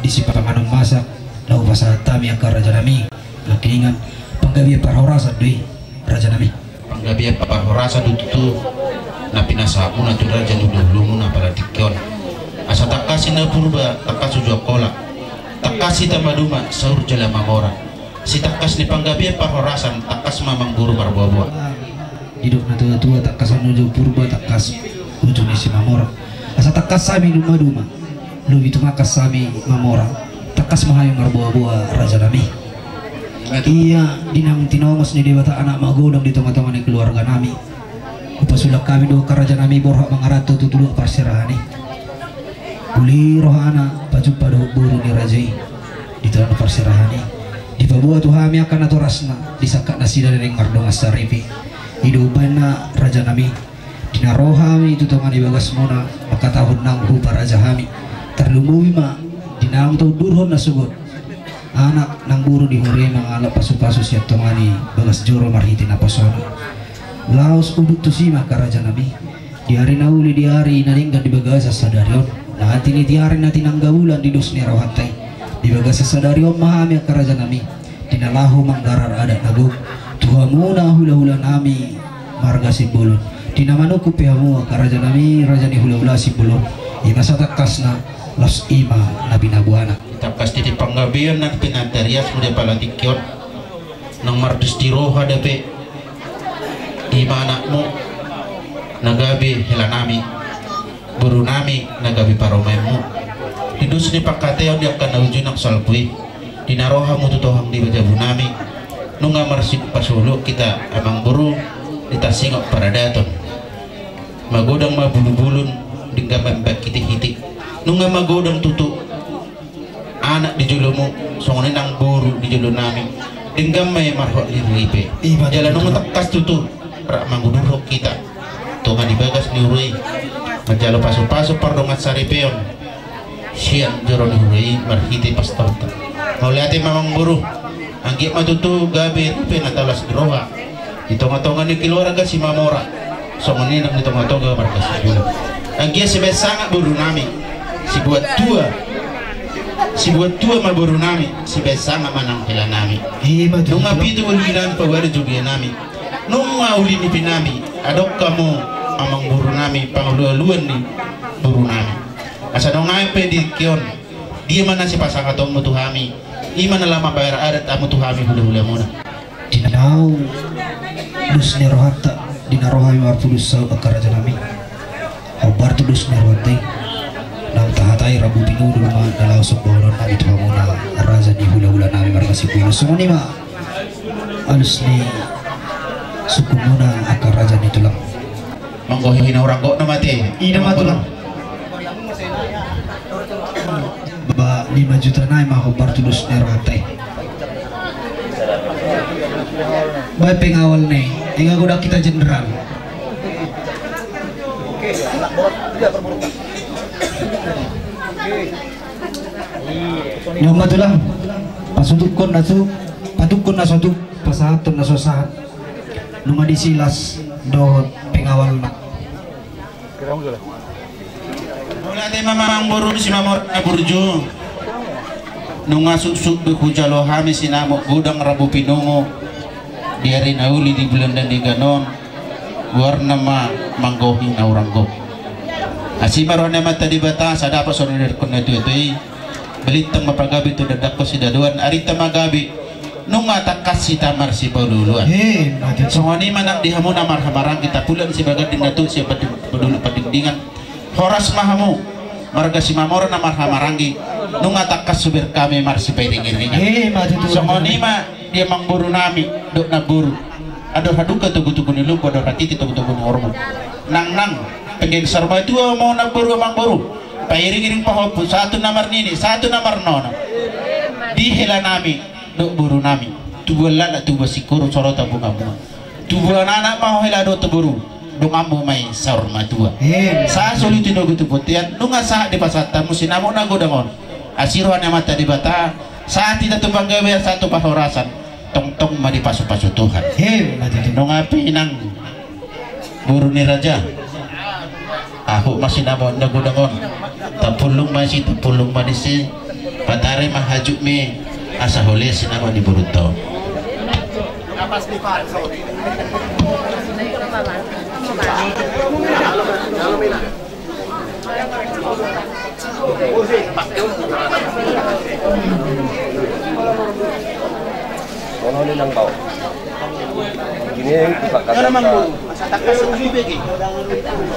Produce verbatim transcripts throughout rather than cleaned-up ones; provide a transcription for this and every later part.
sipanganon masak na hupasahat hami angka rajanami. Mangkiningan panggabean parhorasan do i, rajanami. Panggabean parhorasan do tutu na pinasahatmuna tu raja ni hulahulahmuna pala tingki on. Asa tangkas hita na purba, tangkas uju Angkola. Tangkas hita maduma saur jala mamora. Sitangkas ni panggabean parhorasan, tangkas ma amangboru marboaboa. Didok natuatua, tangkas uju purba, tangkas uju ni si mamora. Asa tangkas hami maduma, lobi tumangkas hami mamora. Tangkas ma hami marboaboa, rajanami. Ia di naung tinongos ni Debata anak magodang di tongatonga ni keluarganami, hupasulak hami do angka rajanami borhat mangaranto tu dolok parserahan i. Uli rohana pajumpa dohot boru ni raja i di tonga parserahan i. Dipaboa tu hami angka natorasna, disangkap nasida naeng mardongan saripe. I do umbahen na, rajanami, di na ro hami tu tonga ni bagasmuna mangkatahon naung huparaja hami. Tarlumobi ma di naung taundurhon na sogot anak nang boru ni huria i mangalap pasupasu sian tonga ni bagas joro marhite naposona. Laos udut tusi ma angka rajanami. Di ari na uli, di ari na denggan di bagasan sadari on, na anti ni tiar na tinangga bulan di dos ni rohanta i, di bagasan sadari on ma hami angka rajanami, di na laho manggarar adat na gok tu hamuna hulahulanami marga Simbolon. Di na manungkun pe hamu angka rajanami, raja ni hulahula Simbolon, i ma satangkasna, laos i ma na binaboana. Tangkas di panggabean na pinatariasmu di apala tingki on, nang mardos di roha dope, i ma anakmu na gabe helanami, borunami na gabe parumaenmu. Di dos ni pangkataion di angka na uju nang salpu i, di na ro hamu tu tohang di jabunami, nunga marsipasolok hita amangboru di tarsingot paradaton. Magodang ma bulubulun, denggan ma imbahen hitehite. Nunga magodang tutu anak di jolomu, songon i nang boru di jolonami. Denggan ma i marhot ni huria i pe. Jala nunga tangkas tutu rap mangudurhon hita tonga ni bagas ni huria i, manjalo pasupasu pardongan saripeon sian joro ni huria i marhite pastorta. Mauliate ma amangboru. Anggiat ma tutu gabe dope na taulas ni roha di tongatonga ni keluarga Simamora, songon i nang di tongatonga marga Simbolon. Anggiat sibahen sangap borunami, sibuat tua, sibuat tua ma borunami, sibahen sangap ma nang helanami. Nunga pitu ulinami, paboa do jugianami. Nunga uli nipinami, adong hamu amangborunami, pangulualuan ni borunami. Asa nunga pe di tingki on, dia ma na sipasahatonmu tu hami, i ma na laho mambayar adat hamu tu hami hulahulamuna. Di naung dos ni rohanta, di na ro hami marpudun saut angka rajanami, hombar tu dos ni rohanta i, naung tahatai rambu pinudun ma na laho sumbaononnami tu hamuna raja ni hulahulanami marga Simbolon. Songon i ma alus ni sungkunmuna angka raja ni tulang. Manggohi na hurang gok nama te. Ida ma tulang. Ba lima juta nai ma hombar tu dos ni rohanta i. Ba pengawal nai, inga godang hita jenderal. Nunga ma tulang, pasutukkon na so, patukkon na so tuk, pasahathon na so sahat. Nunga disi las dohot pengawalna. Mauliate ma amangboru Simamora na burju. Nunga suksuk do hujalo hami sinamot godang rambu pinudun di ari na uli di bulan na denggan on. Goarna ma manggohi na hurang gok. Asi ma roha ni Amanta Debata, asa dapot songon na nidok ni natuatua i. Balintang ma pagabe tu dakdanak sidadoan, arinta ma gabe. Nunga tangkas hita marsipaolooloan. Songon i ma nang di hamu na marhahamaranggi, tapulak sibaganding na tu sian padulu pandingdingan. Horas ma hamu marga Simamora na marhahamaranggi. Nunga tangkas suber hami marsipairingiringan. Songon i ma di amangborunami dohot namboru. Adong haduka togutogu ni lombu, adong hatiti togutogu ni horbo. Nangnang penggeng saur matua ma namboru amangboru. Pairingiring pahompu, satu na marnini, satu na marnono. Di helanami dohot borunami, tubuan laklak, tubuan singkoru, sorotan bunga-bunga. Tubuan anak ma ho hela dohot boru, donganmu ma i saur matua. Sahat solu tinogu tu bontean, nunga sahat dipasahat hamu sinamot na godang on. Asi roha ni Amanta Debata, sahat hita tu panggabean, sahat tu parhorasan. Tongtong ma dipasupasu Tuhan. Nunga pe inang boru ni raja, ahut ma sinamot na godang on. Tapulung ma disi, tapulung ma disi. Patari ma hajutmi asa holesi nama di borunta on.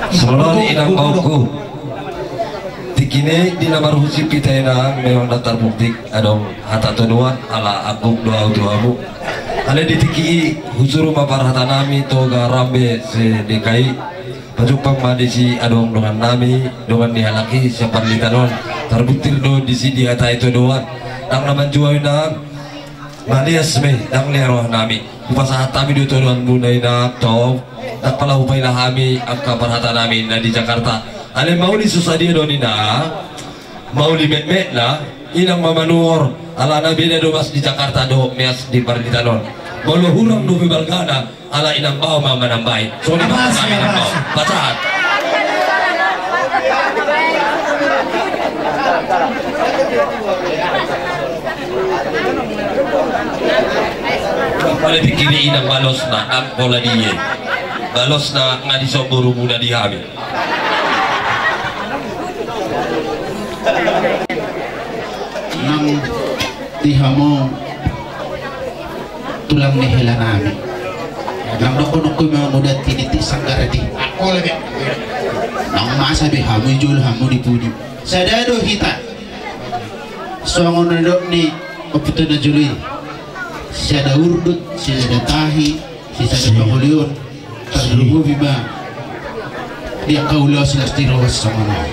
Songon i nang baoku. Tingki i di na marhusip hita inang memang na tarbukti adong hata todoan ala angkup do au tu hamu. Alai di tingki i husuru ma parhata nami tu garambe se D K I. Pajumpang ma disi adong dongan nami, dongan ni halak i sian Parlitan on. Tarbukti do disi dihatai todoan. Nang na manjua inang. Malias be, ndang lea roha nami. Hupasahat hami do todoanmuna inang, tong. Ndang pala hupaila hami angka parhata nami na di Jakarta. Alai mauli so sadia do ninna, mauli metmet na, inang ma manuhor, alana beda do mas di Jakarta dohot mas di Parlitan on. Molo hurang dope balgana, ala inang bao ma manambai. Songon i ma hami inang bao. Pasahat. Ndang pola dipikiri inang balosna, ndang pola di i. Balosna nga dison boru muda di hami. Nang di hamu tulang ni hela nami. Nang dohononku ma muda tinitik sanggar di. Nang masa be hamu i jolo hamu di pudi. Sada do hita. Songon na nidok ni ompunta na jolo i. Sada urdot, sada tahi, sada pangolion. Tarlumobi ma di angka ulaon silas ni roha songon on.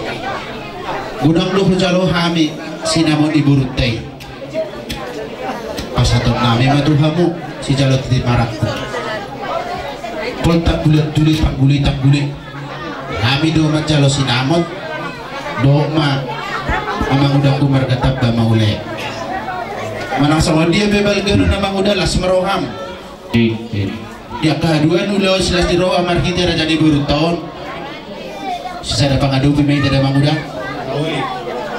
Godang do hujalo hami sinamot ni borunta i. Pasahaton nami ma tu hamu sijalo titi marangkup. Pol tanggule, tanggule, tanggule, tanggule. Hami do manjalo sinamot. Dohot ma amangudangku marga Tamba Maule. Manang songon dia pe balgana na manguda, las ma roham. Di angka haduan ulaon silas ni roha marhite raja ni borunta on. Sisada pangadopi ma hita da manguda.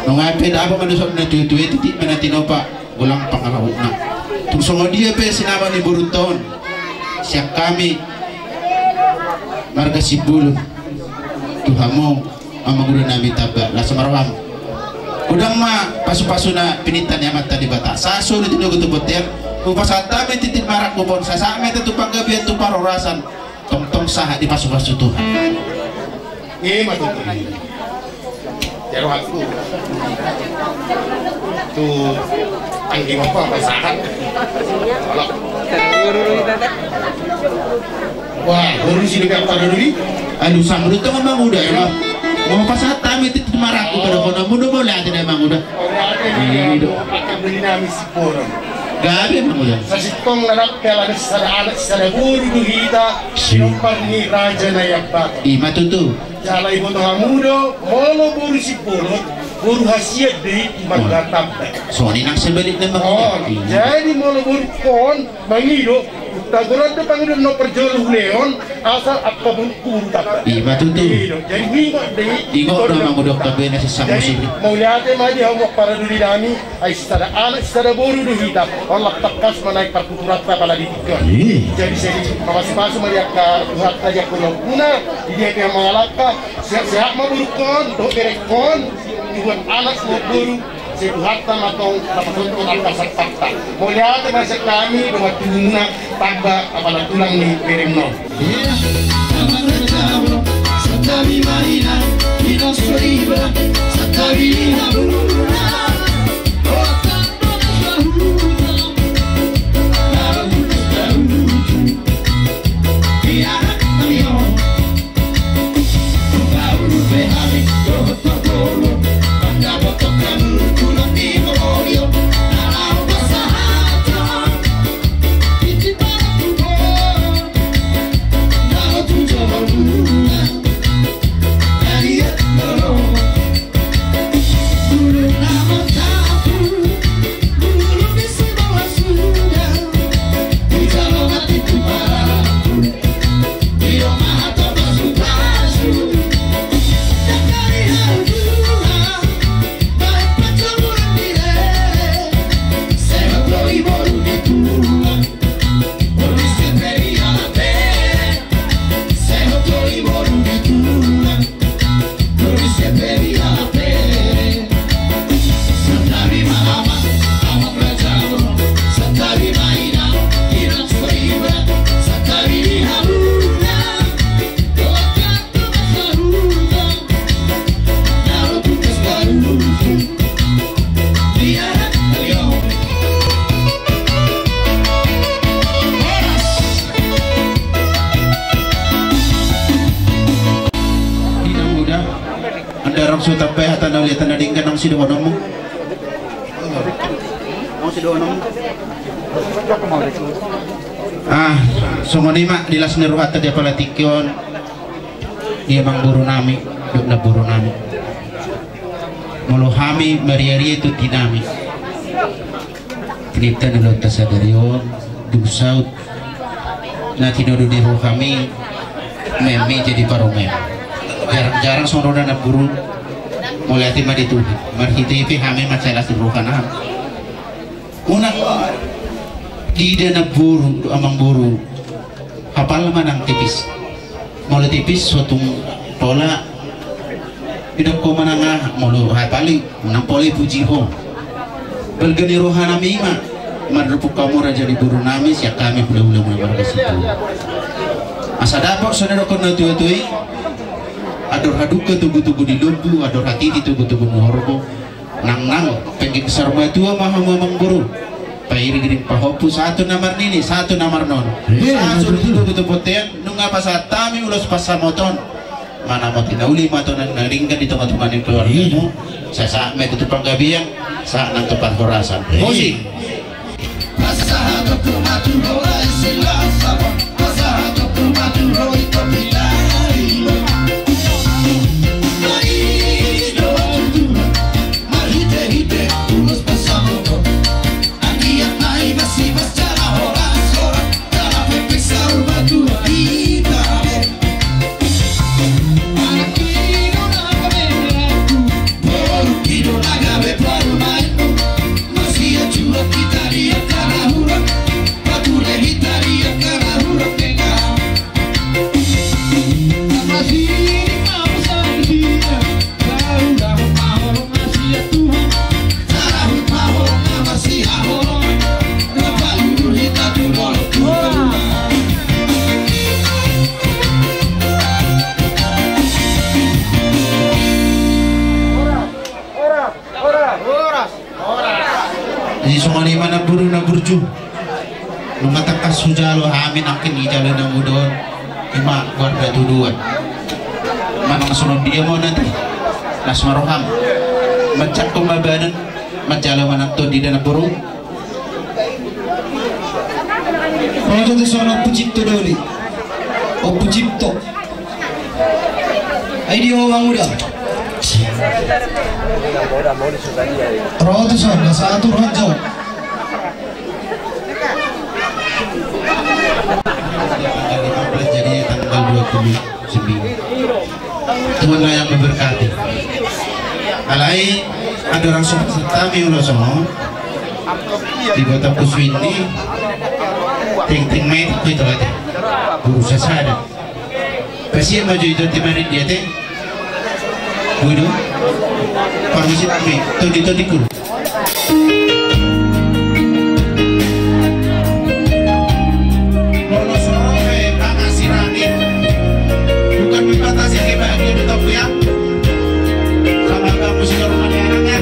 Nunga pe dapot manusok na tuetue, titik ma na tinopa, golang pangarahutna. Tung songon dia pe sinamot ni borunta on, sian hami marga Simbolon tu hamu. Amangudang nami Tamba, las ma roham. Godang ma pasupasu na pinangido ni Amanta Debata. Sahat solu tinogu tu bontean. Hupasahat hami titi marangkup on. Sahat ma hita tu panggabean, tu parhorasan. Tongtong sahat dipasupasu Tuhan. Ima tutu. Jalo aku. Tu anggi mampu apa sahat. Wah, boru si dekat pada dulu. Aduh, sambut tong manguda ya, Bang. Mau pasahat hami titi marangkup pada kona muda boleh aja deh manguda. Iya, itu. Akan beli nami si porong. Gabe manguda. Sasintong na nang pela sada anak sada boru do hita. Siombar ni raja na iambat. Ima tutu. Jala iboto hamu do, molo boru Simbolon, boru hasian do i di marga Tamba. Songon i nang sebalikna manguda. Jadi molo boru on mangido, tagoran do pangidoan na parjolo hulehon, asal angka boru Tamba. Ima tutu. Jadi ingot do i. Ingot do manguda. Jadi mauliate ma di hamu paraduli nami. Ai sisada anak sisada boru do hita. Olah tangkas ma naeng partuturanta pala di tingki on. Jadi sai mamasu-masu ma di angka Tuhanta di angka ulaonmuna. Di dia pe mangalangka. Sehat-sehat ma borungkon dohot berengkon. Tubuan anak dohot boru. Sai Tuhanta ma tong na pasothot angka sampaitta. Mauliate ma sian hami dongan tubumuna. Tamba apala tulang ni berengna on. Tamba hata na uli, hata na denggan, naung sidohononmu. Ah, songon i ma di las ni rohanta di apala tingki on, di amangboru nami dohot namboru nami. Molo hami mariaria tu tinami, tinipta ni ulaonta sadari on, dung saut na tinodo ni rohami, meme jadi parumaen. Jarang-jarang songon on namboru, mauliate ma di Tuhan. Marhite i pe hami mansai las ni roha nami. Unang diida namboru, amangboru, hapal ma nang tipis. Molo tipis so tung pola, idok ho ma nang aha, molo hapal i nang pola ipuji ho. Balga ni roha nami i ma, mandapot hamu raja ni boru nami, sian hami hulahula muna marga Situ. Asa dapot songon na didokkon natuatua i, andor hadungka togutogu ni lombu, andor hatiti togutogu ni horbo. Nangnang penggeng saur matua ma hamu amangboru. Pairingiring pahompu, sahat tu na marnini, sahat tu na marnono. Iya, sahat tu na marnono. Sahat tu na bontean, nunga pasahat hami ulos pansamotan. Manamoti na uli ma tu na denggan di tongatonga ni keluargamu. Iya. Sahat ma i tu panggabean, sahat nang tu parhorasan. Iya. Musik. Pasahatonku ma tu Roha i silas Sabon, pasahatonku ma tu Roha i Topi Lae. Ai do tutu, marhitehite ulos pansamotan. Anggiat ma i masibas jala horashoras, jala pepeng saur matua hita be. Jadi songon i ma namboru na burju. Nunga tangkas hujalo hami nangkin di jala na muda on. Ima goar na tuduan. Manang songon dia ma on ate. Las ma roham. Manjangkon ma badan. Manjalo ma nang tondi da namboru. Ro jo tu son Ompu Cipto doli. Ompu Cipto. Ai dia ho manguda. Ro tu son, na satu ro jo. Jadi tanggal dua puluh sembilan. Tuhan lah yang memberkati. Alai, andorang so pasahat hami ulos on, di Kota Pusuini, tingting mai tu itu aja. Guru sasada. Pasian maju itu timarin dia te. Boi do. Parmisi nami. Tondi-tondi kuru. Molo so ro pe pangasirani, bukan membatasi kebahagiaan di topi ya. Sama kamu si rumah anak ya.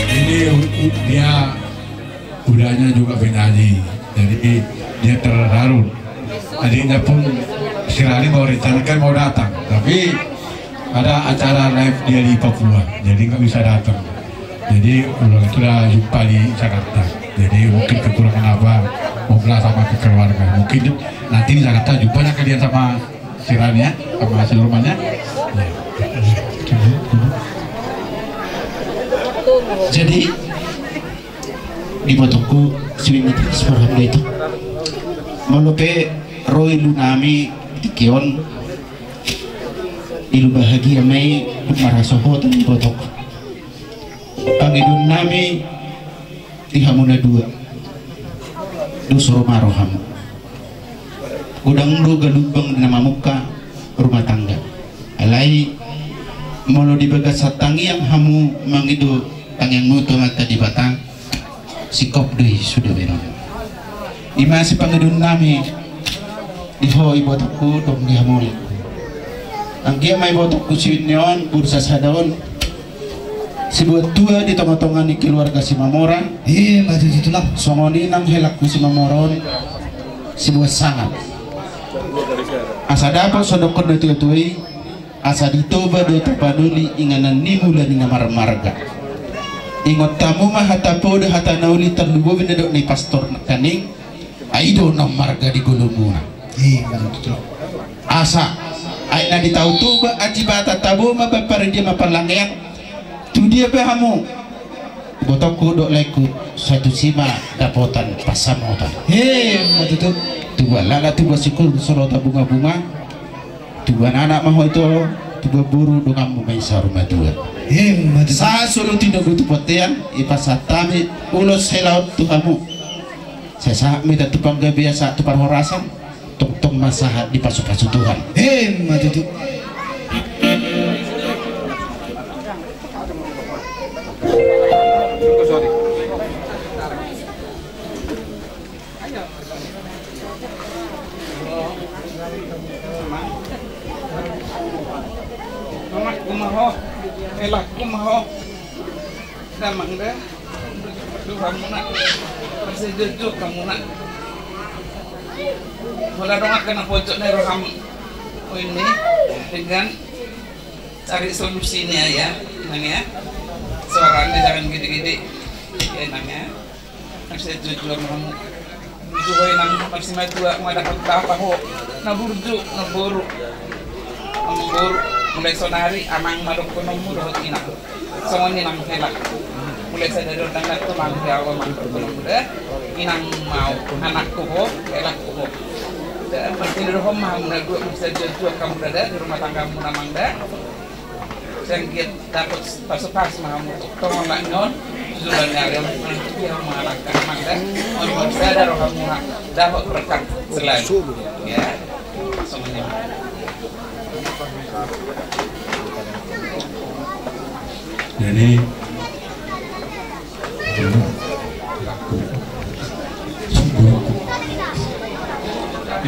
Ini u-, u-, dia udahnya juga penyanyi, jadi dia terharu. Adiknya pun si Rani mau rencanakan mau datang, tapi ada acara live dia di Papua, jadi nggak bisa datang. Jadi ulang itu udah jumpa di Jakarta. Jadi mungkin kekurangan apa, ngobrol sama keluarga. Mungkin nanti di Jakarta jumpa ya kalian sama si Rani ya, sama si Lukman ya. Ya. Jadi, di ibotongku, sude ma i, sude ma i tu. Molo pe ro ilu nami di tingki on, ilu bahagia ma i, dung marhasohotan ibotongku. Pangidoan nami di hamu na dua, dos roha ma rohamu. Godang do galumbang na mamungka rumah tangga. Alai molo di bagasan tangiang hamu mangido tangiangmu tu Amanta Debata, singkop do i sude baenon. I ma sipangidoan nami di ho ibotongku dohot di hamu. Anggiat ma ibotongku si Winni on, boru sasada on, sibuat tua di tongatonga ni keluarga Simamora. Ima tutu, Tulang. Songon i nang helangku Simamora on, sibuat sangap. Asa dapot songon dokkon na tuatua i, asa di Toba do tapanuli inganan ni mula ni na marmarga. Ingot hamu ma hata poda hata na uli, tarlumobi na didok ni pastor nangkaning, ai i do na marga di ngolumuna. Ima tutu. Asa aek na di Tao Toba, Aji Batak, tabo ma bahen parandian, ma parlangean. Tu dia pe hamu, ibotongku dohot laengku, sai tusi ma dapotan pansamotan. Ima tutu. Tubuan laklak, tubuan singkop, sorotan bungabunga. Tubuan anak ma ho ito, tubuan boru, donganmu ma i saur matua. Ima tutu. Sahat solu tinogu tu bontean, dipasahat hami ulos hela on tu hamu. Sai sahat ma hita tu panggabean, sahat tu parhorasan, tongtong ma sahat dipasupasu Tuhan. Ima tutu. Anak kumaho, elak kumaho. Damang da. Tuhan muna. Persetuju kamuna. Molo adong angka na pojok na i roham, o ini, dengan cari solusinya ya, Nang ya. Suaranya jangan gede-gede. Ya, Nang ya. Persetuju hamu. Burju ho, Inang, marsimatua, madapot bapa ho na burju, na boru. Amang boru, mulai sonari amang ma dohononmu dohot inang. Songon i nang hela. Mulai sadari on nang na tulang di ahu amang dohononmu da. Inang mau, anakku ho, helakku ho. Martinodohon ma hamu na dua, masa dua-dua hamu da di rumah tanggamuna, Amang, da. Sai anggiat dapot pasu-pasu ma hamu, tongon lak non, susulan ni ari on, mananti hamu mangalangka, Amang, da. Mauliate ma sada rohamuna, dapot berkat selalu. Ya. Jadi,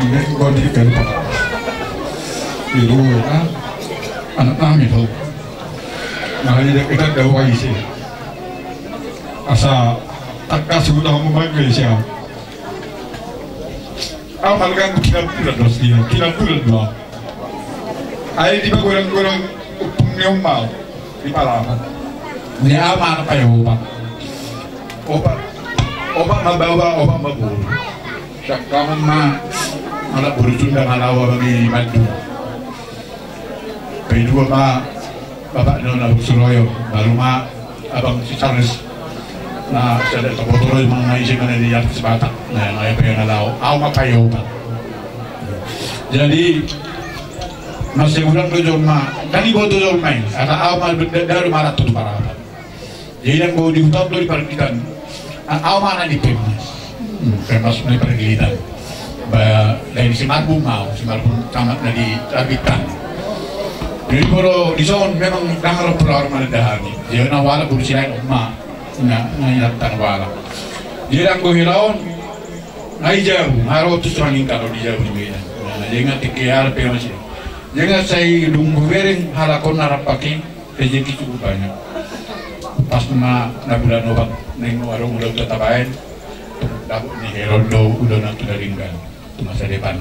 ini gua di kan. Ibu, ah, anak nami tu. Nah, ini kita ada waisi. Asa tak kasih udah mau bagi siapa. Amal kan kinabulan dos dia, kinabulan do. Ai di pagodang-godang ompung ni oma, di palaman. Ni ama na payo obat. Obat, obat ma baoa, obat ma boru. Sian hamu ma, ala boru Sunda, ala awa bagi Bandung. Paidua ma, bapak nona Suroyo, baru ma abang si Charles. Na sada taboto ro ma na isi mana di artis Batak. Na, na, apa yang ala awa, awa ma payo obat. Jadi, masih ulang do jolma, kan iboto jolma i, asa awa ma benda daru ma ratu tu parapat. Jadi, yang bau di huta do di parkitan. Ah, awa ma na di Pemnas. Hmm, Pemnas na di parkitan. Ba, dari Simarbun mau, Simarbun camat na di Rabitan. Jadi, kalau di son memang dangar pulau mana dahani. Jadi, na wala buru silain oma. Na, na inatan wala. Jadi, anggo hira on, na i jabu, na ro tu suang ingkar di jabu di Medan. Na, jadi, nggak tikiar pe masih. Jadi, nggak sai dung bereng halak on na rap pakai. Rezeki cukup banyak. Pas ma na bulan opat, naeng adong ulaon tu tabaen, dapot ni hira on do ulaon na tu na denggan tu masa depan.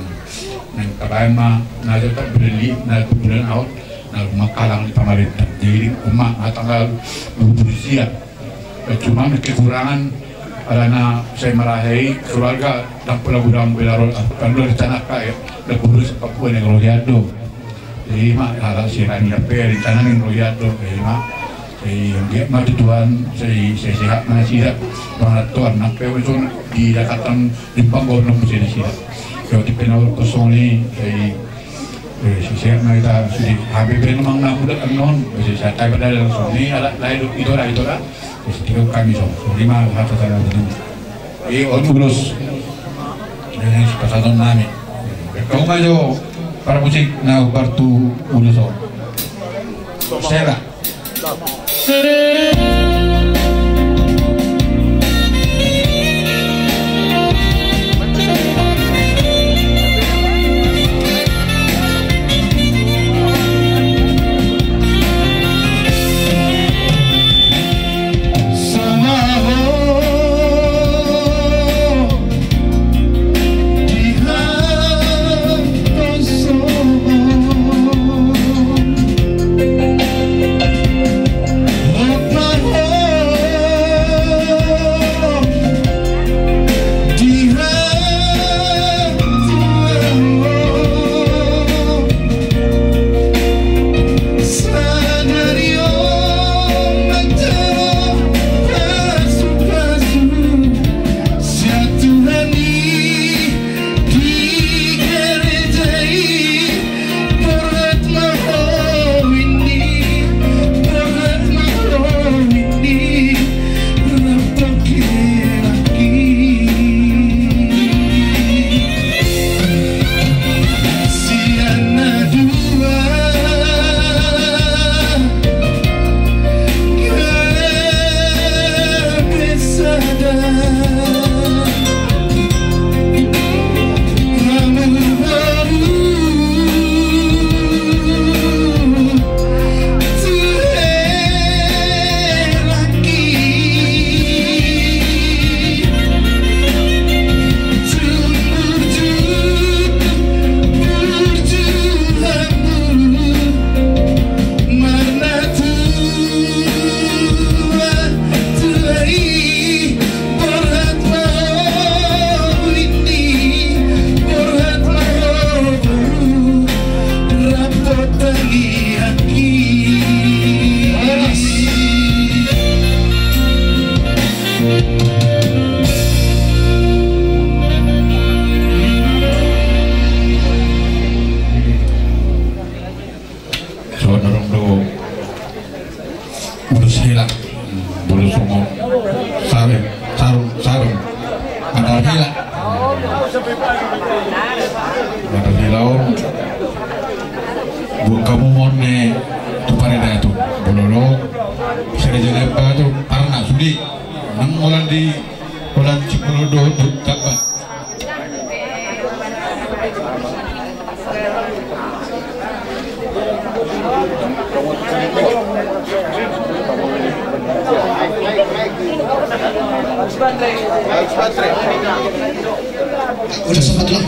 Naeng tabaen ma na jatah beli na tu bulan aot, na rumah kalang di pamarenta. Jadi, oma, ah, tanggal dua puluh sia. Eh, cuma kekurangan, alana sai marahai keluarga, dang pola gudang belaron, ah, kan do rencana ka, ya, dapur Papua ni rohian do. Jadi, ma, ala sirani ape, rencana ni rohian do, jadi, ma, jadi, dia ma tu Tuhan, jadi, saya sehat ma sida, bangat Tuhan, na pe usun di dakatan di panggonom sini sida. Jadi, penau kosong ni, jadi, Eh, sisek na ita sude H B P memang na budak annon, bisa saya tai pada langsung ni alat lain itu lah, itu lah. Terus tiga kami so, so lima kata saya betul. Eh, on ulos. Jadi pasaton nami. Kau ngajo para musik na partu ulos so. Sera. Mata silaon. Buat kamu mone tu paredatu bololo. Sere jele batu parna sudi. Nang molan di molan cipulu dohot tamba. Udah sempat lah.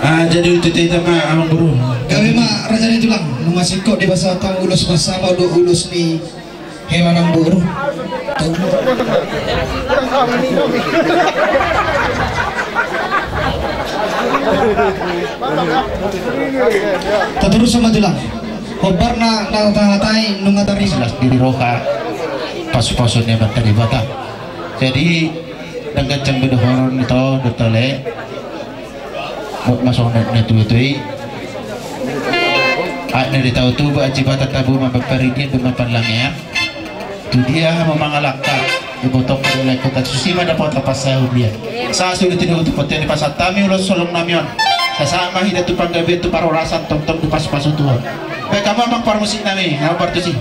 Ah, jadi untuk kita mah, Amang Boru. Gabe ma raja ni tulang, nunga singkop di basa tang ulos bersama do ulos ni hela nang boru. Tatorus ma tulang. Hombar na, na, na, tai, nunga tari. Jelas diri roha, pasu-pasu ni Amanta Debata. Jadi, dang ganjang be dohonon ito, do tole. Buat masuk na, na tuitui. Anak di tau tu, buat Jibata tabu ma paridian, do ma panlangean. Tu dia ma mangalangka, dibotok do lai kota susi ma dapotan pasahat dia. Sa sudah tidak untuk kota ni pasahat nami ulos holong nami on. Sa sama hida tu panggabean tu parhorasan tongtong tu pasu-pasu Tuhan. Baik, hamu amang parmusik nami, hamu partusi.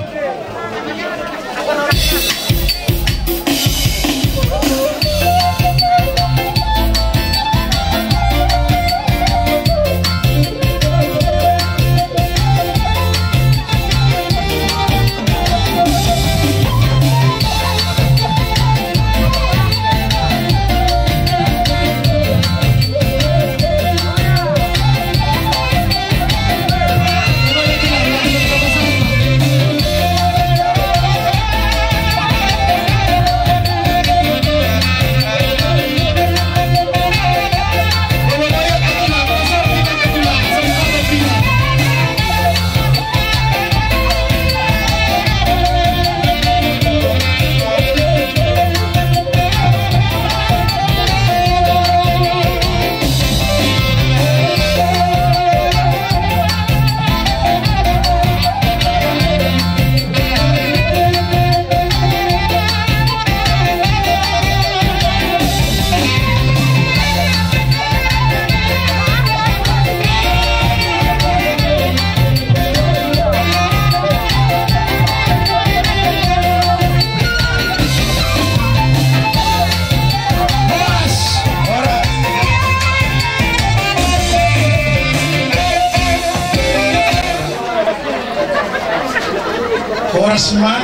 Horas ma,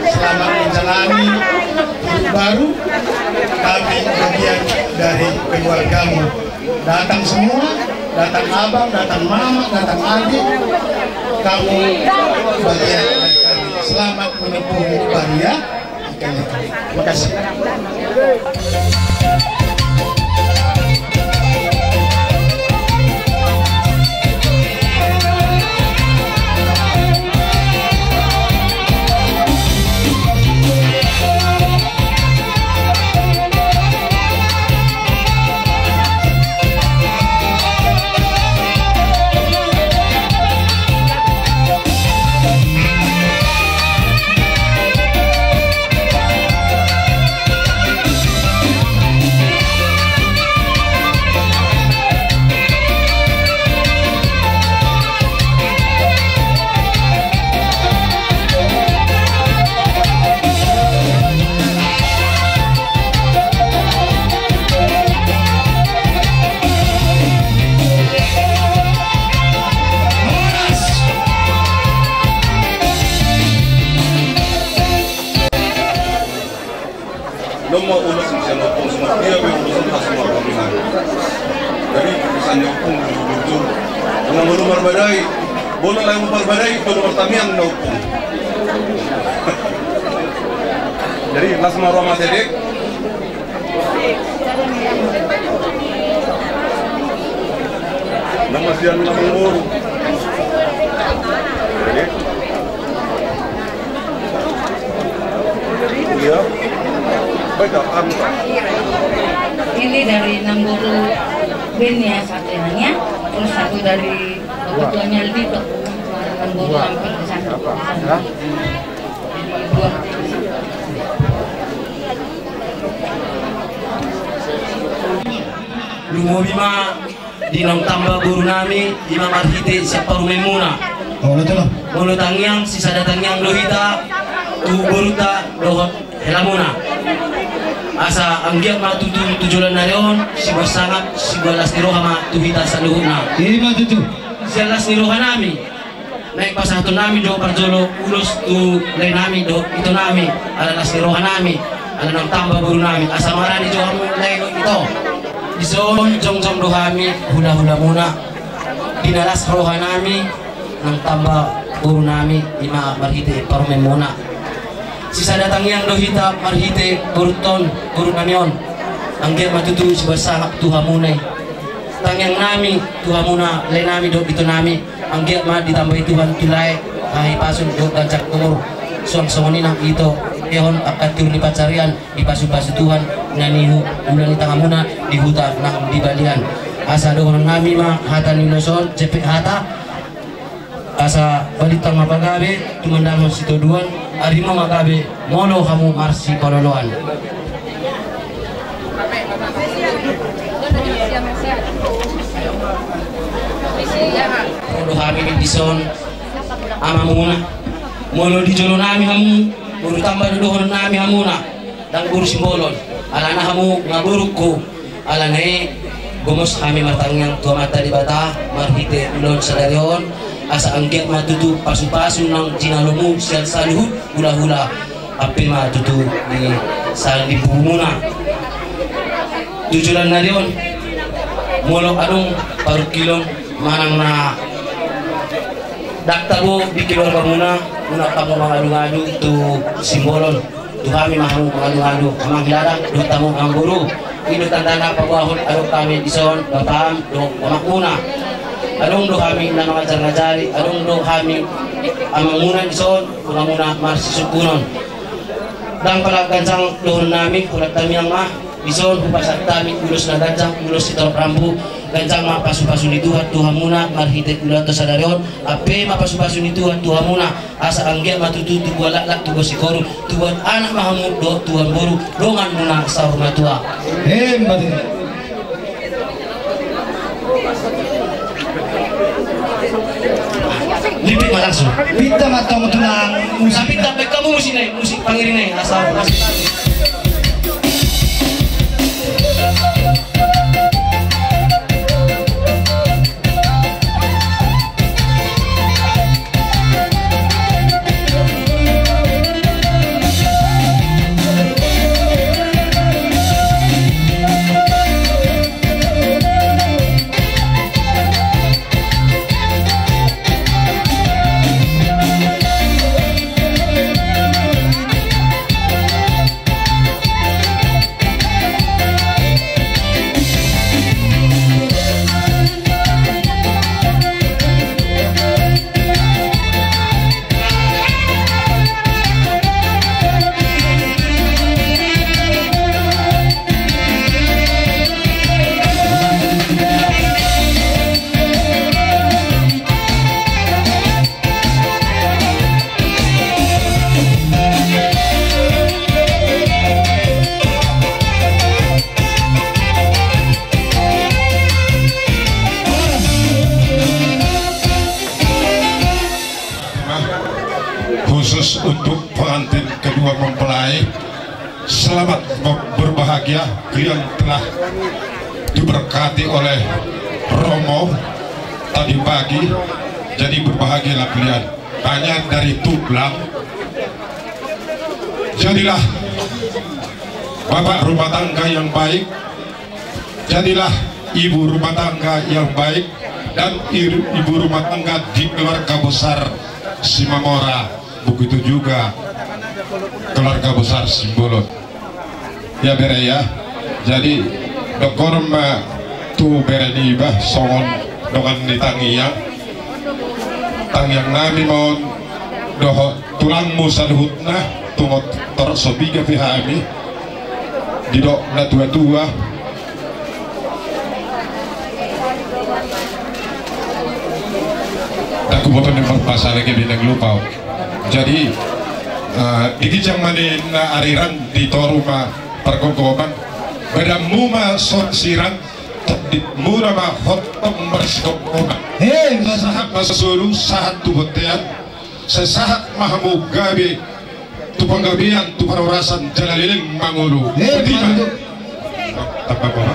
selamat menjalani hidup baru. Kami bagian dari keluargamu. Datang semua, datang abang, datang mama, datang adik. Kamu bagian dari kami. Selamat menempuh hidup baru ya. Oke, makasih. Noma ulos sian ompung, sumat dia pe ulos na sumat kami nang. Jadi urusan ni ompung di bujur. Nang molo marbadai, molo lae marbadai, molo martamiang na ompung. Jadi las ma roha ma tedek. Nama sian nama ngolu. Jadi. Iya. Baik, anu. Ini dari Namboru Benia Satrianya, terus satu dari ketuanya Lito, Namboru Lampir di sana. Lumobi ma di naung tamba boru nami, ima marhite sian parumaenmuna. Molo tangiang, sisada tangiang do hita tu borunta dohot helamuna. Asa anggiat ma tutu tu joloan ni ari on sibuat sangap, sibuat las ni roha ma tu hita saluhutna. Ima tutu. Sian las ni roha nami, naeng pasahaton nami do parjolo ulos tu lae nami dohot ito nami, ala las ni roha nami, ala naung tamba boru nami, asa maradi jo hamu lae dohot ito. Dison jongjong do hami hulahulamuna, di na las roha nami naung tamba boru nami, ima marhite parumaenmuna. Sisada tangiang do hita marhite borunta on, boru nami on. Anggiat ma tutu sibuat sangap tu hamuna i. Tangiang nami tu hamuna lae nami dohot ito nami, anggiat ma ditambai Tuhan tu lae hahipason dohot ganjang umur. Suang songon i nang ito, lehon angka tiur ni pansarian, dipasupasu Tuhan na niula ni tanganmuna di huta nang di balian. Asa dohonon nami ma hata ni ulos on, jempek hata. Asa balintang ma pagabe, tumandangkon sitodoan, arimuna ma gabe molo hamu marsipaolooloan. Ro do hami dison amamuna. Molo di jolo nami hamu, boru tamba do dohonon nami hamuna. Ndang boru Simbolon, alana hamu nga borungku. Alana i gomos hami martangiang tu Amanta Debata marhite ulaon sadari on, asa anggiat ma tutu pasupasu naung jinalomu sian saluhut hulahula, ampe ma tutu di salimbubumuna. Tu joloan ni ari on, molo adong parungkilon manang na ndang tabo di keluargamuna, unang hamu mangaduadu tu Simbolon. Tu hami ma hamu mangaduadu, amang hiladang dohot hamu amangboru. I do tandana paboahon adong hami dison, bapam dohot amakmuna. Adong do hami na mangajari-ajari, adong do hami amangmuna dison, tu hamuna marsisungkunon. Ndang pola ganjang dohonon nami, holan tangiang ma. Dison hupasahat hami ulos na ganjang, ulos sitorop rambu. Ganjang ma pasupasu ni Tuhan tu hamuna marhite ulaonta sadari on. Ampe ma pasupasu ni Tuhan tu hamuna, asa anggiat ma tutu tubuan laklak, tubuan sikoru, tubuan anak ma hamu dohot tubuan boru, donganmuna saur matua. Emma tutu. Lipik ma langsung. Pinta ma tong tulang musik. Tapi tak baik kamu musik naik, musik pangiring naik, asal. Khusus untuk pengantin kedua mempelai, selamat ber-, berbahagia. Kalian telah diberkati oleh Romo tadi pagi, jadi berbahagialah kalian. Tanya dari tulang. Jadilah bapak rumah tangga yang baik, jadilah ibu rumah tangga yang baik dan ibu rumah tangga di keluarga besar Simamora, begitu juga keluarga besar Simbolon. Ya bere ya. Jadi, dohonon ma tu bere niba songon dongan ni tangiang. Tangiang nami ma on dohot tulangmu saluhutna, tung torop so piga pe hami didok natuatua. Ndang huboto ni marpasa lagi, bintang lupa. Jadi, eh, di ginjang ma ni na ariran di toru ma pargogomang, badanmu ma songon sirang, tondimuna ma hontong marsigomgoman. Hei, sahat ma solu, sahat tu bontean, sahat ma hamu gabe tu panggabean, tu parhorasan, jala leleng mangolu. Hei, botima. Mantap. Tamba boha.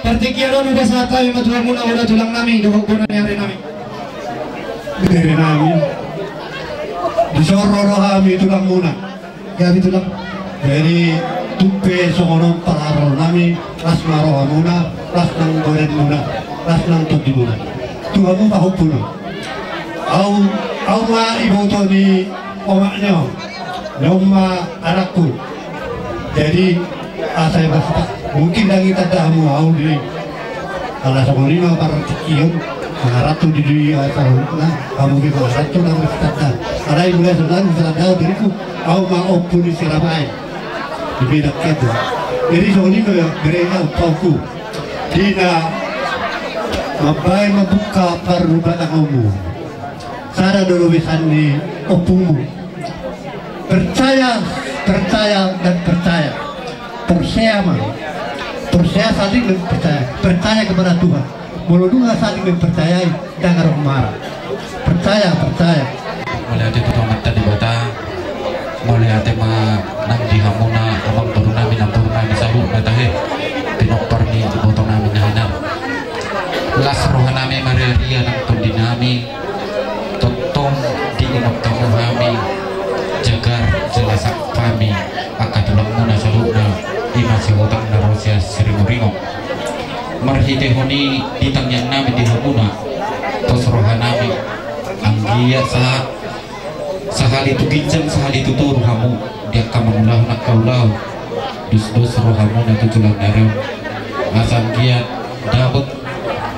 Partingkian on hupasahat hami ma tu hamuna, ora tulang nami, dohot bona ni ari nami. Bere nami. Dison ro roha nami, tulang muna. Gabe tulang. Jadi tung pe songon on parharoro nami, las ma roha muna, las nang badan muna, las nang tondi muna. Tu hamu pahompu nami. Au, au ma iboto ni omak ni on. Ni on ma anakku. Jadi asa i basta, mungkin dang itanda hamu au di. Ala songon i ma partingkian, mangaranto di, di, asa, na, hamu di mangaranto nang di tanda. Ala i mula songon i tanda diriku, au ma ompu ni Sirabaen. Di Medan Kedong. Jadi songon i ma bere na ompu. Di na mambaen mambuka parrumatanggaonmu. Sada do besan ni ompumu. Percaya, percaya, dan percaya. Porsea ma. Porsea saling mempercaya. Percaya kepada Tuhan. Molo dung saling mempercayai, dang adong mara. Percaya, percaya. Mauliate tu Amanta Debata. Mauliate ma nang di hamuna, amang boru nami, namboru nami saluhutna tahe. Pinompar ni iboto nami na hinan. Las roha nami, marria nang tondi nami. Tongtong diingot hamu hami, jagar jala sangkap hami angka tulangmuna saluhutna, i ma Sihotang na ro sian Sirimuringo. Marhitehon i di tangiang nami di hamuna, pos roha nami, anggiat sa-, sahali tu ginjang, sahali tu toru hamu, di angka mangulahon angka ulaon, dusdos rohamuna tu joloan ni ari on. Asa anggiat dapot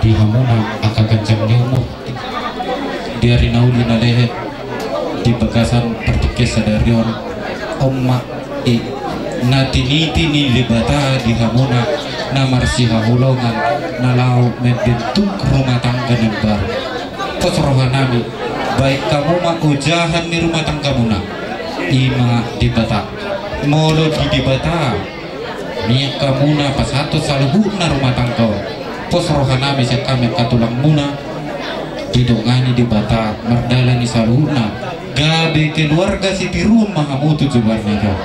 di hamuna angka ganjang ni umur di ari na uli na lehet, di bagasan partingkian sadari on. On ma i na tiniti ni Debata di hamuna, na marsihaholongan, na laho membentuk rumah tangga na baru. Pos roha nami, baen hamu ma ojahan ni rumah tanggamuna, i ma Debata. Molo di Debata mian hamuna pasahathon saluhutna rumah tangga on, pos roha nami sian hami angka tulangmuna, didongani Debata mardalan i saluhutna, gabe keluarga sitiruon ma hamu tu joloan ni ari on.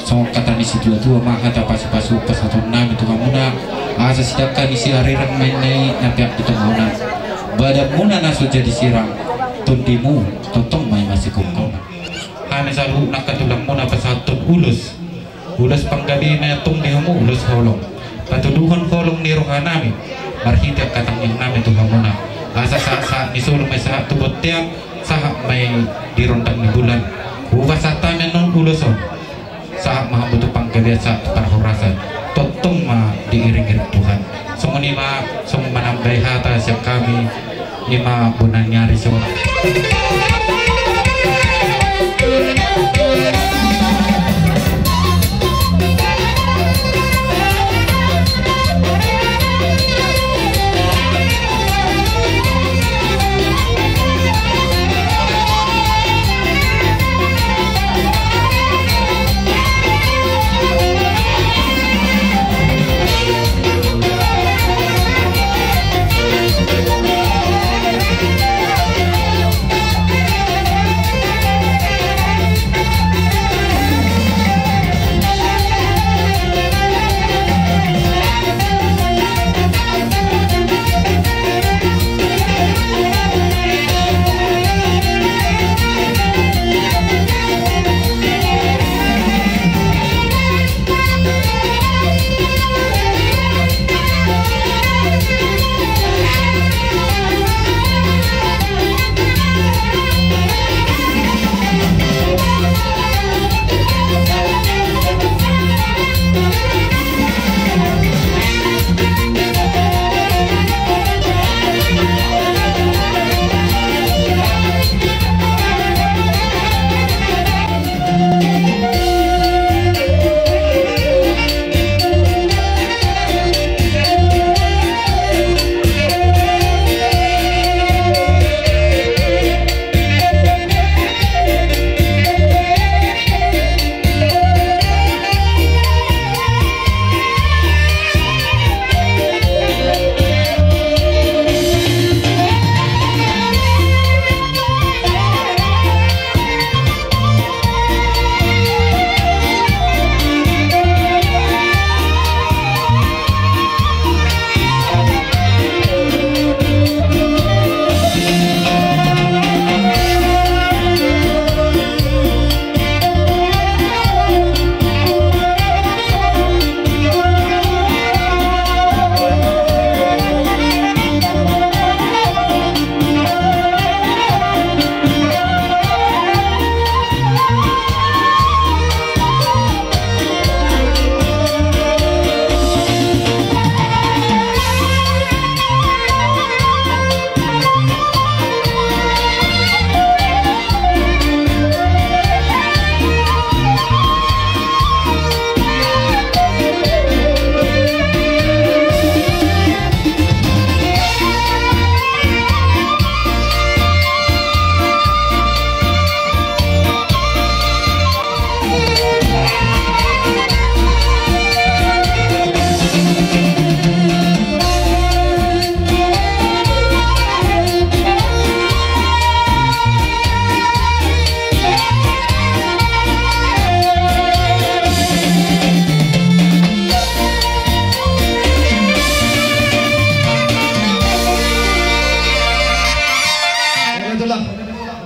Songon hata ni situatua ma, hata pasupasu pasahaton nami tu hamuna, asa sidangka ni siarirang ma inna i na peak di tonga on. Badanmuna na so jadi sirang, tondimu tongtong ma i masigonggom. Hami saluhutna angka tulangmuna pasahathon ulos. Ulos panggabean ma i antong di hamu, ulos holong. Patuduhon holong ni roha nami marhite angka tangiang nami tu hamuna. Asa sahat-sahat ni solu ma i sahat tu bontean, sahat ma i di rondang ni bulan. Hupasahat hami annon ulos on. Sahat ma hamu tu panggabean, sahat tu parhorasan. Tongtong ma diiring-iring Tuhan. Songon i ma, songon manambai hata sian hami, i ma bona ni ari Sihotang.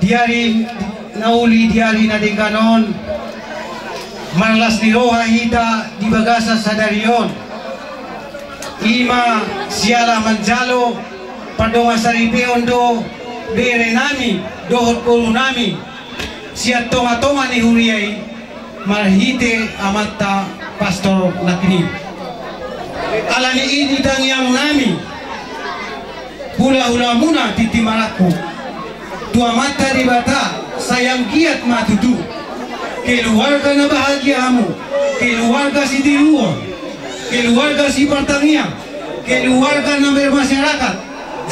Di ari na uli, di ari na denggan on, marlas ni roha hita di bagasan sadari on. I ma siala manjalo pardongansaripeon do berenami dohot borunami sian tongatonga ni huria i, marhite amanta pastor nangkin i. Alani i di tangiangnami, hulahulamuna tintin marangkup, tu Amanta Debata, sai anggiat ma tutu keluarga na bahagia hamu, keluarga sitiruon, keluarga sipartangiang, keluarga na bermasyarakat,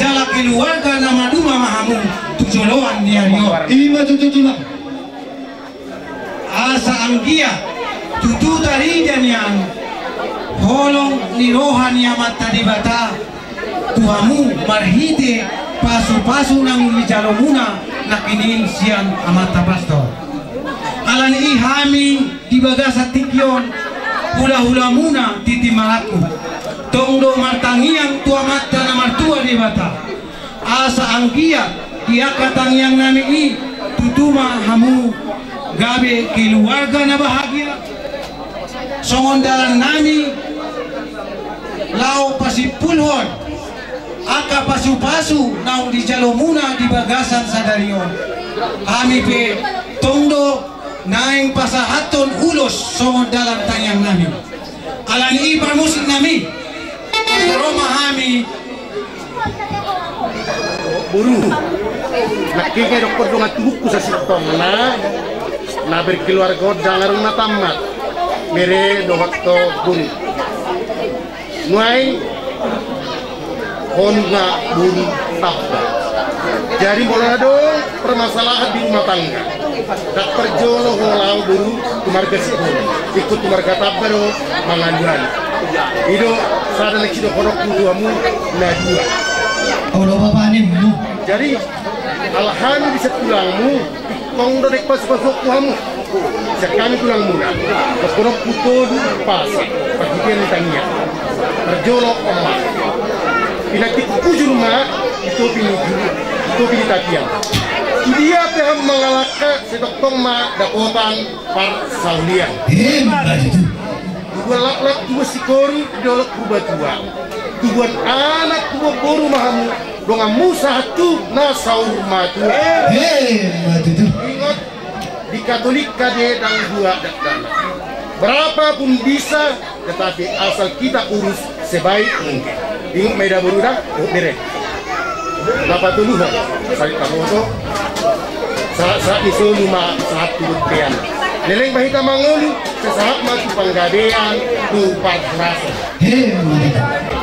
jala keluarga na maduma ma hamu tu joloan ni ari on. I ma tutu, Tulang. Asa anggiat tutu tarida nian holong ni roha ni Amanta Debata tu hamu marhite pasupasu naung dijalomuna nangkin i sian amanta pastor. Alani i hami di bagasan tingki on, hulahulamuna tintin marangkup, tong do martangiang tu Amanta na martua Debata, asa anggiat di angka tangiangnami i tutu ma hamu gabe keluarga na bahagia. Songon dalannami laho pasimpulhon angka pasupasu naung dijalomuna di bagasan sadari on, hami pe tong do naeng pasahathon ulos songon dalan tangiangnami. Alani i parmusiknami, asa ro ma hami. Boru, nangkin i dokkon dongan tubungku sasintongna, na berkeluarga on ndang adong na tamat, bere dohot boru. Nuaeng on ma boru tamba. Jadi molo adong permasalahan di rumah tangga, ndang parjolo ho laho boru tu marga sihol, ingkon tu marga tamba do mangalualu. I do sada na sidohononku tu hamu na dua. Olo bapa ni mu. Jadi ala hami di sian tulangmu, tong do naeng pasupasuonku hamu. Sian hami tulangmuna, dohononku tolu pasa, parhitean ni tangiang. Parjolo on ma. Pinantikkon hujur ma di topi ni julu, di topi ni tapian. Tudia pe hamu mangalangka, sai tongtong ma dapotan parsaulian. Emma tutu. Tubuan laklak, tubuan sikoru, di dolok Purbatua. Tubuan anak, tubuan boru ma hamu, donganmu sahat tu na saur matua. Emma tutu. Ingot, di Katolik ate ndang dua dakdanak. Berapapun bisa, tetapi asal kita urus sebaik mungkin. Ingot ma i da boru da, oh, bere. Na patoluhon, sai taboto, sahat-sahat ni solu ma sahat tu bontean. Leleng ma hita mangolu, sai sahat ma tu panggabean, tu parhorasan. He, mantap.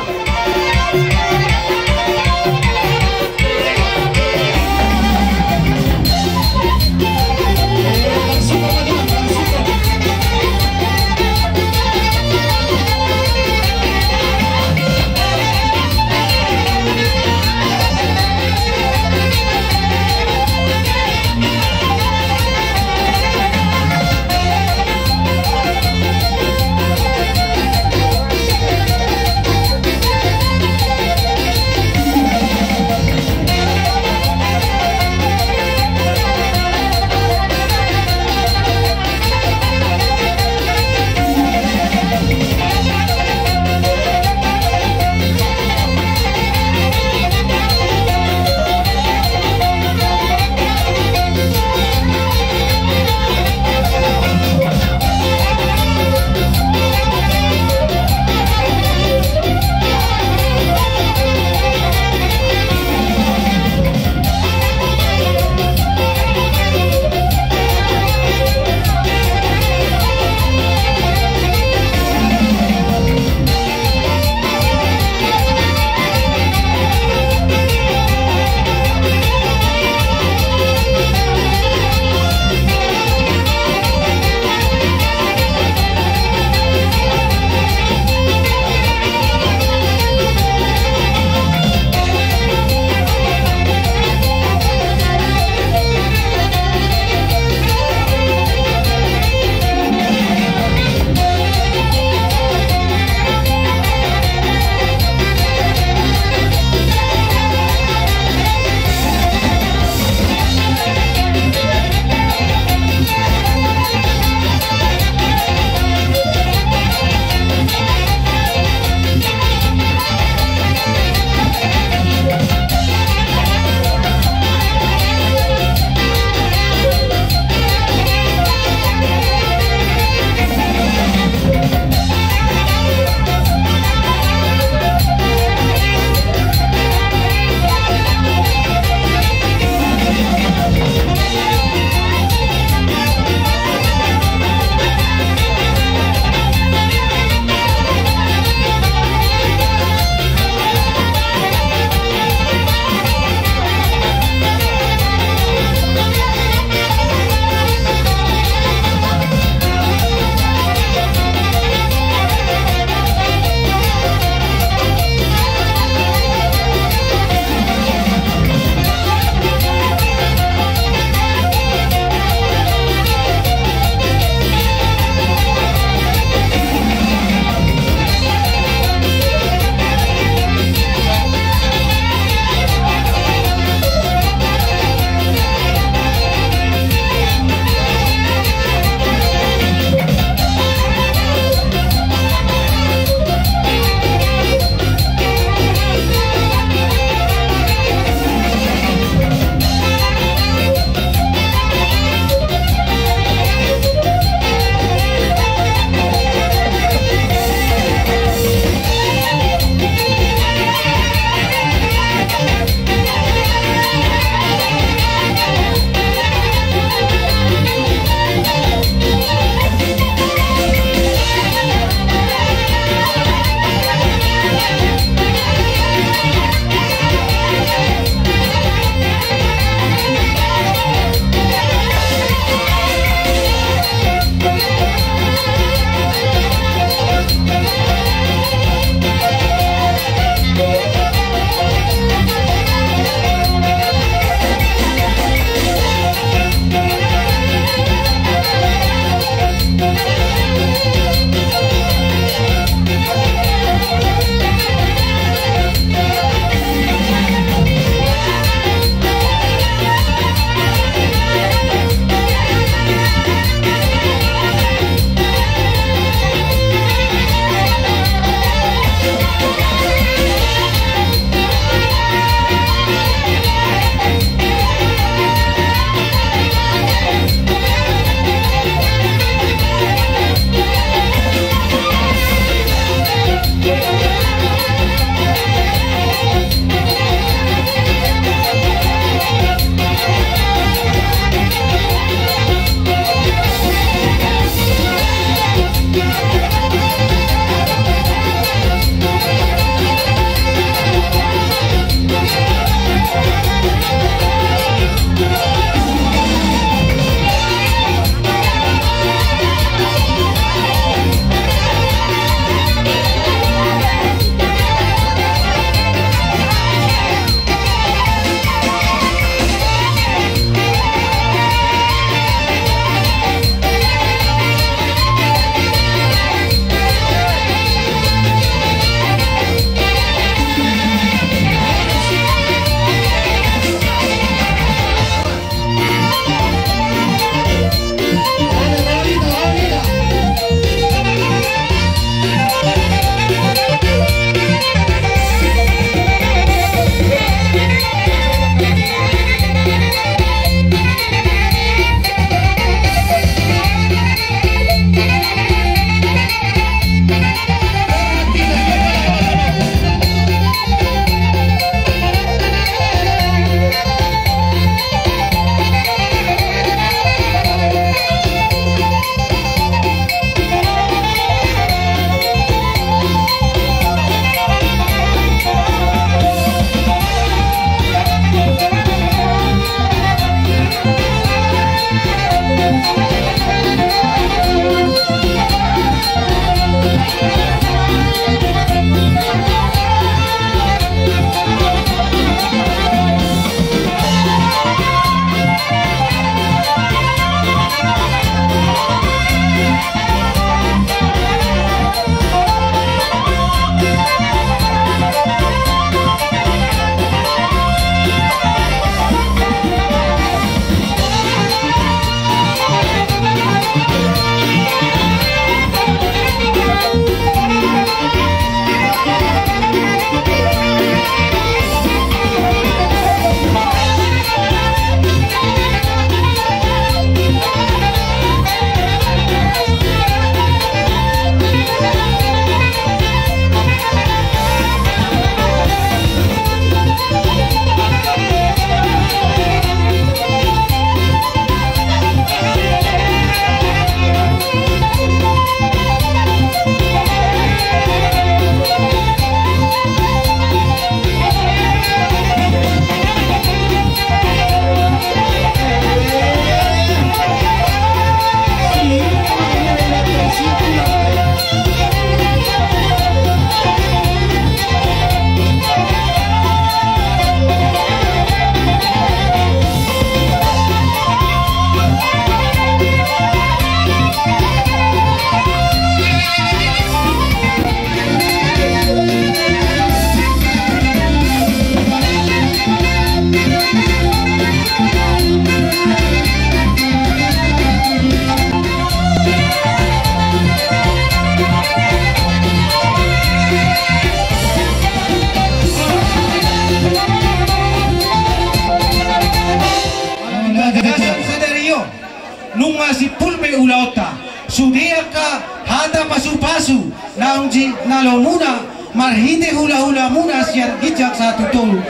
Nunga simpul be ulaonta. Sude angka hata pasupasu naung jinalomuna marhite hulahulamuna sian ginjang sahat tu toru,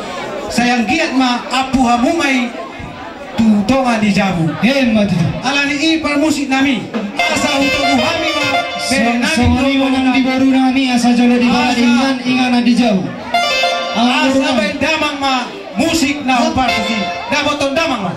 sai anggiat ma ampu hamu ma i tu tonga ni jabu. Emma tutu. Alani i parmusiknami, asa hutogu hami ma bere nami. Songon i ma nang di boru nami, asa jolo di bala di inganan di jabu. Asa baen damang ma musik na hupartusi. Dapoton damang ma.